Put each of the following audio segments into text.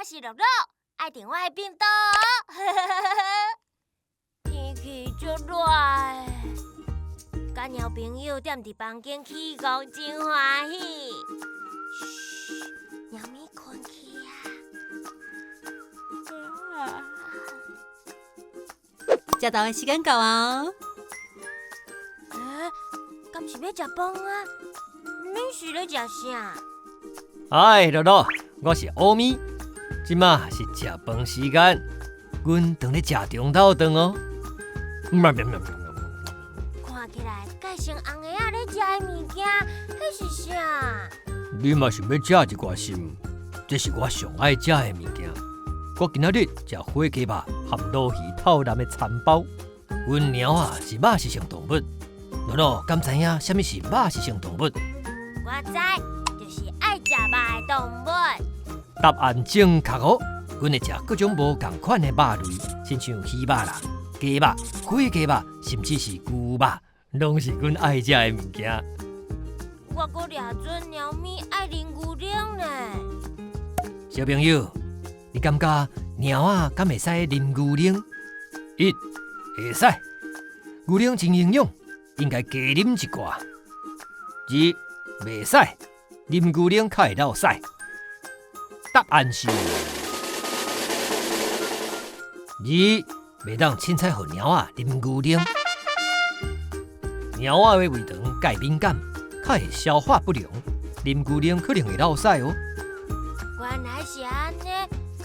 是樂樂，愛訂我的頻道。天氣足熱，佮貓朋友踮佇房間起戇真歡喜。噓，貓咪睏去啊！食晝的時間到啊！欸，敢是欲食飯啊？恁是咧食啥？哎，樂樂，我是烏咪，這馬是食飯時間，阮當咧食中晝頓哦。看起來蓋成紅的仔咧食的物件，彼是啥？你嘛想欲食一寡是毋？這是我上愛食的物件。我今仔日食火雞肉含鱸魚透淋的餐包。阮貓仔是肉食性動物。樂樂，敢知影啥物是肉食性動物？我知，就是愛食肉的動物。答案正確哦。阮會食各種無仝款的肉類，親像魚肉啦、雞肉、火雞肉，甚至是牛肉，攏是阮愛食的物件。我閣掠準貓咪愛啉牛奶呢。小朋友，你感覺貓仔敢會使啉牛奶？一，會使，牛奶真營養，應該加啉一寡。二，袂使，啉牛奶較會落屎。答案是二，袂當凊彩予貓仔啉牛奶。貓仔的胃腸較敏感，較會消化不良，啉牛奶可能會落屎哦。原來是按呢，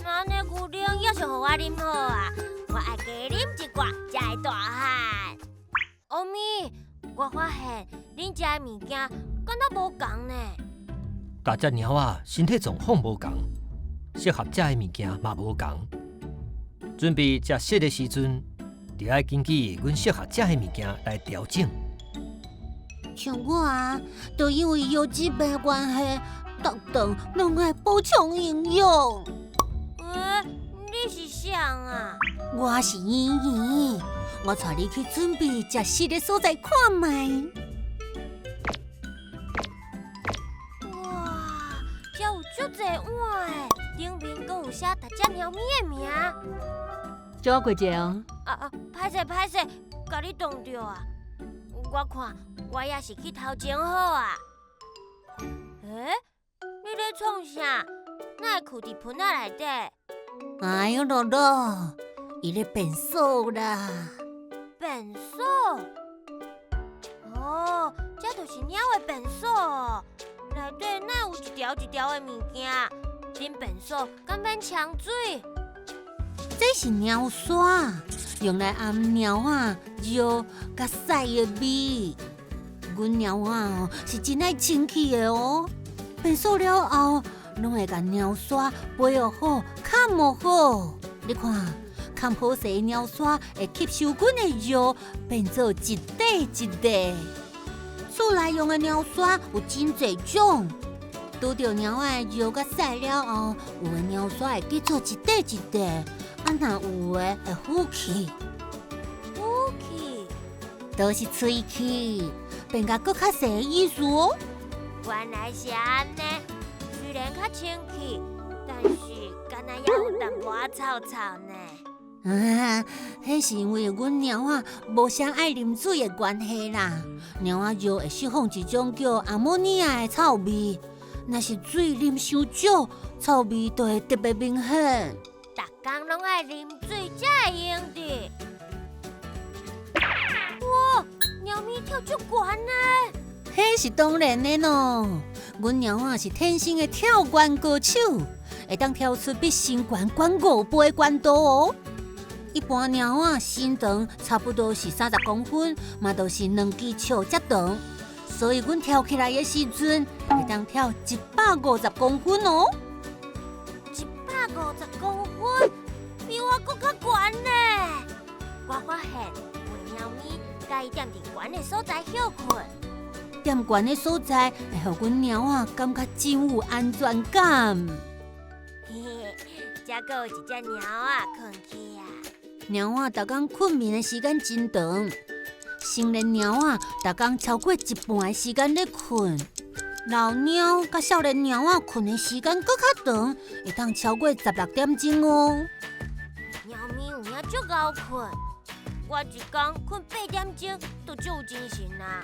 那按呢牛奶猶是予我啉好啊！我愛加啉一寡，才會大漢。歐咪，我發現恁食的物件敢若無仝呢。逐隻貓仔身體狀況無仝，適合食的物件嘛無仝。準備食食的時陣，就愛根據阮適合食的物件來調整。像我啊，就因為腰子病的關係，逐頓攏愛補充營養。欸，你是誰啊？我是圓圓，我帶你去準備食食的所在看覓。哇，遮有足濟碗的，頂面閣有寫逐隻貓咪的名。借我過一下哦。啊啊，歹勢歹勢，共你擋著啊！我看我也是去頭前好啊。欸，你咧創啥？哪會囥佇盆仔內底？哎喲，樂樂，伊咧便所啦。便所？哦，這就是貓的便所哦。內底哪有一條一條的物件？恁便所敢免沖水？這是貓刷，用來頷貓仔尿佮屎的味。阮貓仔哦是真愛清氣的哦，便所了後，攏會共貓刷揹予好、崁予好。你看，崁好勢的貓刷會吸收阮的尿，變做一塊一塊。厝內用的貓刷有真濟種，拄著貓仔的尿佮屎了後，有的貓刷會結做一塊一塊，啊若有的會浮起。浮起，就是喙齒，變甲閣較細的意思哦。原來是按呢，雖然較清氣，但是敢若猶有淡薄仔臭臭呢。啊，彼是因為阮貓仔無啥愛啉水的關係啦。貓仔尿會釋放一種叫阿摩尼亞的臭味，若是水啉傷少，臭味就會特別明顯。逐工攏愛啉水才會用得。哇，貓咪跳足懸呢！彼是當然的咯，阮貓仔是天生的跳懸高手，會當跳出比身懸懸5倍的懸度哦。一般貓仔身長差不多是30公分，嘛就是2支尺遮長，所以阮跳起來的時陣，會當跳150公分哦。150公分，比我閣較懸呢。我發現有貓咪佮意踮佇懸的所在歇睏。踮懸的所在會予阮貓仔感覺真有安全感。嘿嘿，遮閣有一隻貓仔睏去啊！貓仔逐工睏眠的時間真長，成年貓仔逐工超過一半的時間咧睏。老貓佮少年貓仔睏的時間閣較長，會當超過16點鐘哦。貓咪有影足𠢕睏，我一工睏8點鐘就足有精神啊。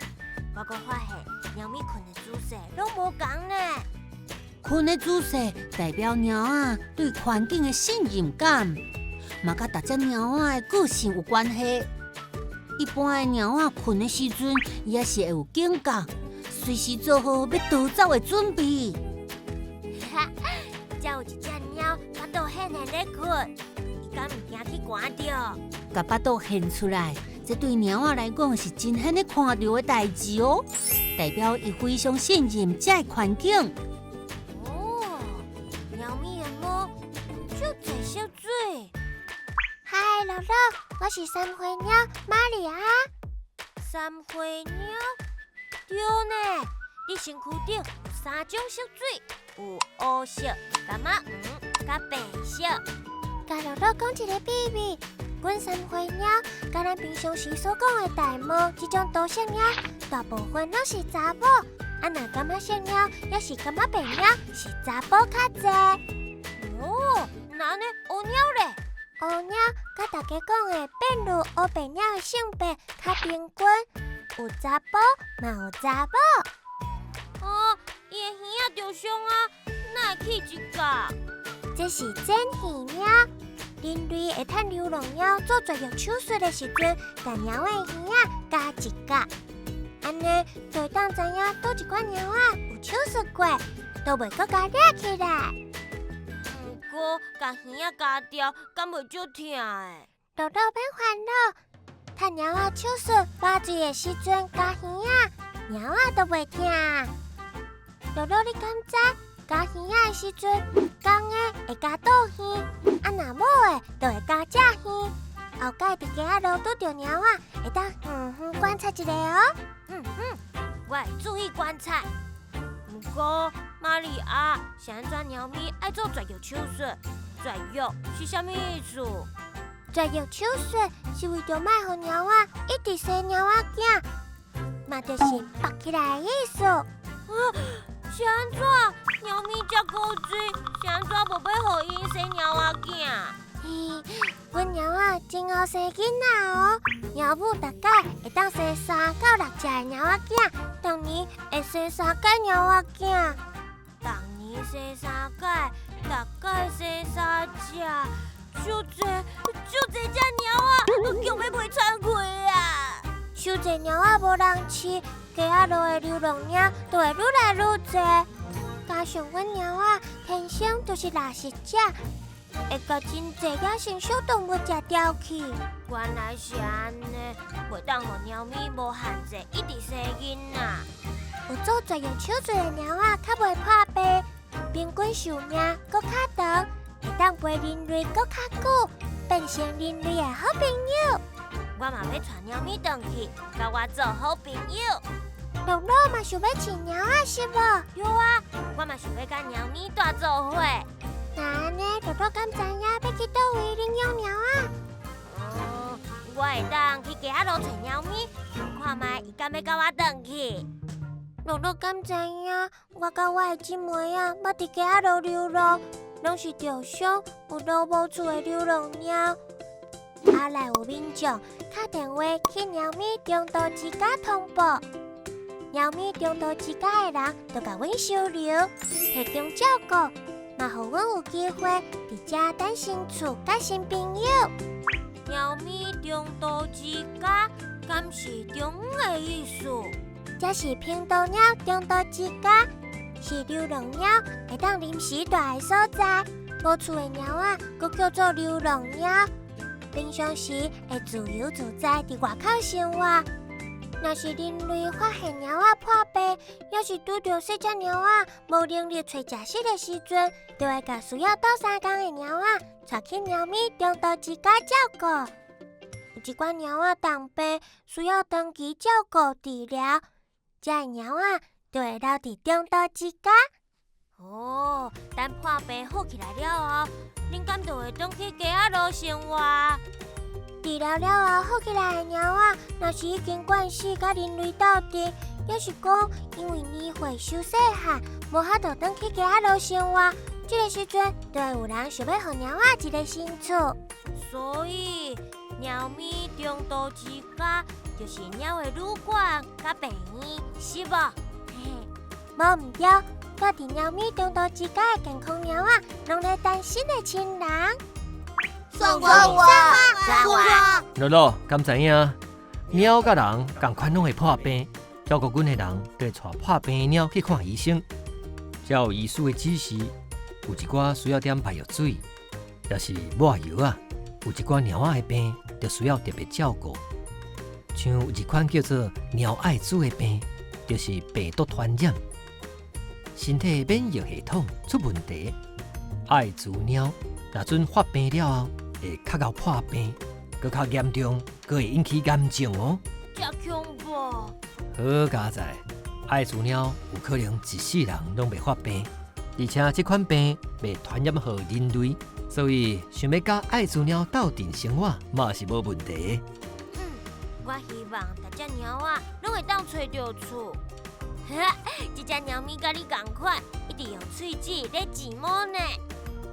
我閣發現貓咪睏的姿勢攏無仝呢。睏的姿勢代表貓仔對環境的信任感，嘛佮逐隻貓仔的個性有關係。一般的貓仔睏的時陣，伊也是會有警覺，隨時做好欲逃走的準備。哈，遮有一隻貓，腹肚現現咧睏，伊敢毋驚去寒著？共腹肚現出來，這對貓仔來講是真罕咧看著的代誌哦，代表伊非常信任這个環境。哦，貓咪的毛足濟色水。嗨，樂樂，我是三花貓瑪利亞。三花貓？對呢，佇身軀頂有三種色水，有烏色、柑仔黃、佮白色。共樂樂講一个秘密，阮三花貓佮咱平常時所講的玳瑁這種多色貓，大部分攏是查某。啊，若柑仔色貓，抑是柑仔白貓，是查埔較濟。哦，那按呢烏貓咧？烏貓佮大家講的變入烏白貓的性別較平均，有查埔嘛有查某。哦，伊的耳仔著傷啊，哪會去一角？這是剪耳貓。人類會趁流浪貓做絕育手術的時陣，共貓的耳仔鉸一角，按呢就會當知影佗一款貓仔有手術過，就袂閣共掠起來。毋過，共耳仔鉸掉，敢袂足疼的？樂樂免煩惱，趁貓仔手術麻醉的時陣鉸耳仔，貓仔就袂疼。樂樂，你敢知鉸耳仔的時陣，公的會鉸倒耳，啊若母的就會鉸正耳。後擺佇街仔路拄著貓仔，會當遠遠觀察一下哦。嗯嗯，我會注意觀察。毋過，瑪利亞，是按怎貓咪愛做絕育手術？絕育是啥物意思？絕育手術是為著莫予貓仔一直生貓仔囝，嘛就是縛起來的意思。啊，是按怎？貓咪遮古錐，是按怎無欲予𪜶生貓仔囝？嘿，阮貓仔真𠢕生囡仔哦，貓母逐擺會當生3到6隻的貓仔囝，逐年會生三擺貓仔囝。逐年生三擺，逐擺生三隻，足濟足濟隻貓仔，強欲賣田開啊！傷濟貓仔無人飼，街仔路的流浪貓就會愈來愈濟。加上阮貓仔天生就是掠食者，會共真濟野生小動物食掉去。原來是按呢，袂當予貓咪無限制一直生囡仔。有做絕育手術的貓仔較袂破病，平均壽命閣較長，會當陪人類閣較久，變成人類的好朋友。我嘛欲帶貓咪轉去，佮我做好朋友。樂樂嘛想欲飼貓仔是無？對啊，我嘛想欲佮貓咪蹛做伙。那按呢，樂樂敢知影欲去佗位領養貓仔？嗯，我會當去街仔路揣貓咪，問看覓伊敢欲佮我轉去。樂樂敢知影，我佮我的姊妹仔，捌佇街仔路流浪，攏是著傷有路無厝的流浪貓。後來有民眾敲電話去貓咪中途之家通報，貓咪中途之家的人就共阮收留，提供照顧，嘛予阮有機會佇遮等新厝佮新朋友。貓咪中途之家，敢是中遠的意思？這是屏東貓中途之家，是流浪貓會當臨時蹛的所在。無厝的貓仔，閣叫做流浪貓。平常時會自由自在佇外口生活。若是人類發現貓仔破病，抑是拄著細隻貓仔無能力揣食食的時陣，就會共需要鬥相共的貓仔帶去貓咪中途之家照顧。有一寡貓仔重病，需要長期照顧治療，這个貓仔就會留佇中途之家。哦，等破病好起來了後，恁敢就會轉去街仔路生活？治療了後好起來的貓仔，若是已經慣勢佮人類鬥陣，抑是講因為年歲傷細漢，無法度轉去街仔路生活，這个時陣就會有人想欲予貓仔一个新厝。所以，貓咪中途之家就是貓的旅館佮病院，是無？嘿，無毋對，蹛佇貓咪中途之家的健康貓仔，攏咧等新的親人。算我，算我，樂樂，敢知影？貓佮人仝款攏會破病，照顧阮的人就會帶破病的貓去看醫生。照醫師的指示，有一寡需要點排藥水，抑是抹藥仔。有一寡貓仔的病，就需要特別照顧。像有一款叫做貓愛滋的病，就是病毒傳染，身體免疫系統出問題。愛滋貓若準發病了後，會較𠢕破病，閣較嚴重，閣會引起癌症哦。遮恐怖！好佳哉，愛滋貓有可能一世人攏袂發病，而且這款病袂傳染予人類，所以想欲佮愛滋貓鬥陣生活嘛是無問題。嗯，我希望逐隻貓仔攏會當揣著厝。這隻貓咪佮你仝款，一直用喙齒咧剪毛呢。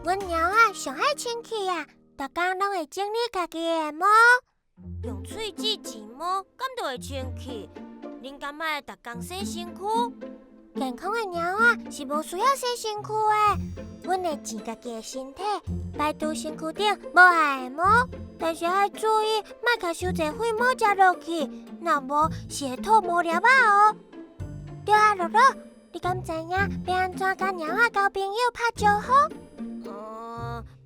阮貓仔上愛清氣啊，逐工攏會整理家己的毛。用喙齒剪毛，敢就會清氣？恁敢愛逐工洗身軀？健康的貓仔是無需要洗身軀的，阮會剪家己的身體，排除身軀頂無愛的毛。但是愛注意，莫共傷濟廢毛食落去，若無是會吐毛粒仔哦。對啊，樂樂，你敢知影欲按怎佮貓仔交朋友拍招呼？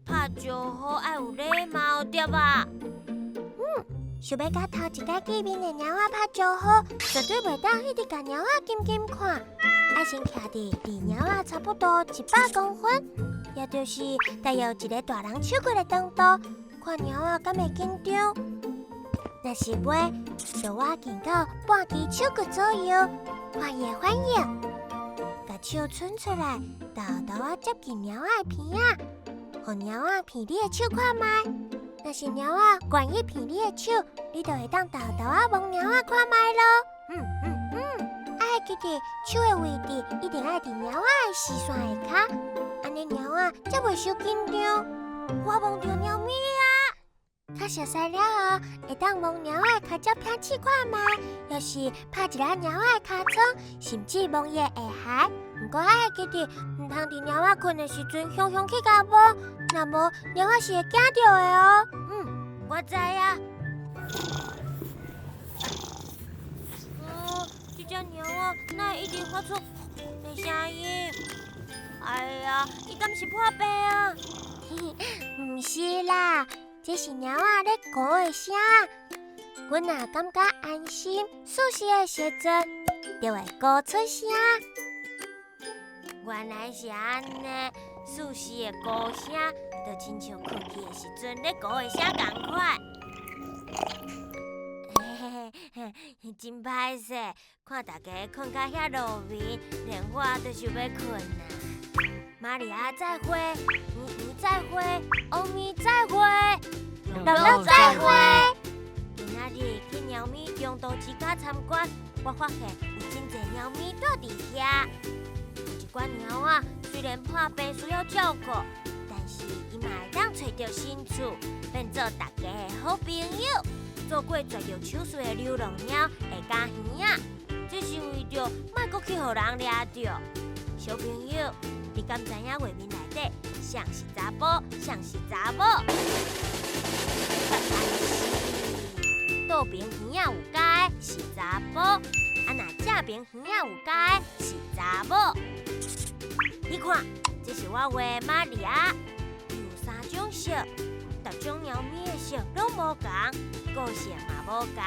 拍招呼愛有禮貌對吧？嗯，想欲佮頭一擺見面的貓仔拍招呼，絕對袂當一直共貓仔緊緊看，愛先徛佇離貓仔差不多100公分，也就是大約一个大人手骨的長度，看貓仔敢會緊張。若是袂，就倚近到半支手骨左右，看伊的反應。共手伸出來，沓沓仔接近貓仔的鼻仔，予貓仔鼻你的手看覓。若是貓仔願意鼻你的手，你就會當沓沓仔摸貓仔看覓囉。愛記得手的位置一定愛佇貓仔的視線下跤，按呢貓仔才袂傷緊張。我摸著貓咪啊！較熟似了後，會當摸貓仔的跤腳片試看覓，抑是拍一下貓仔的尻川，甚至摸伊的下頦。毋過愛記得，毋通佇貓仔睏的時陣，雄雄去共摸，若無貓仔是會驚著的哦。嗯，我知啊。這隻貓仔哪會一直發出的聲音？哎呀，伊敢是破病啊？毋是啦，這是貓仔咧咕的聲。阮若感覺安心、舒適的時陣，就會咕出聲。原來是按呢，舒適的咕聲，就親像睏去的時陣咧咕的聲仝款。嘿嘿嘿，真歹勢，看大家睏甲遐落眠，連我都想欲睏啊。瑪利亞再會，妮妮再會，歐米再會，樂樂再會。今仔日去貓咪中途之家參觀，我發現有真濟貓咪蹛佇遐。有一寡貓仔雖然破病需要照顧，但是伊嘛會當揣著新厝，變做大家的好朋友。做過絕育手術的流浪貓會咬耳仔，這是為著莫閣去予人掠著。小朋友，你敢知影畫面內底誰是查埔，誰是查某？答案是倒爿耳仔有咬的是查埔，啊若正爿耳仔有咬的是查某。你看，這是我畫的瑪利亞，有三種色，逐種貓咪的色攏無仝，個性嘛無仝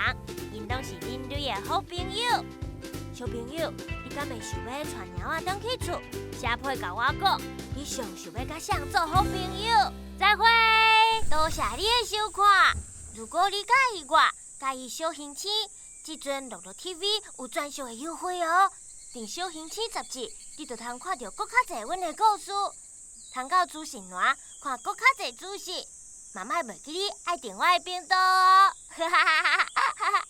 ，𪜶攏是人類的好朋友。小朋友，你敢會想欲帶貓仔轉去厝？寫批共我講，你上想欲佮誰做好朋友？再會，多謝你的收看。如果你佮意我，佮意小星星，這陣樂樂 TV 有專屬的優惠哦。訂小星星雜誌，你就通看著閣較濟阮的故事，通到資訊欄看閣較濟資訊。嘛莫袂記得愛訂我的頻道哦。哈哈哈哈哈哈！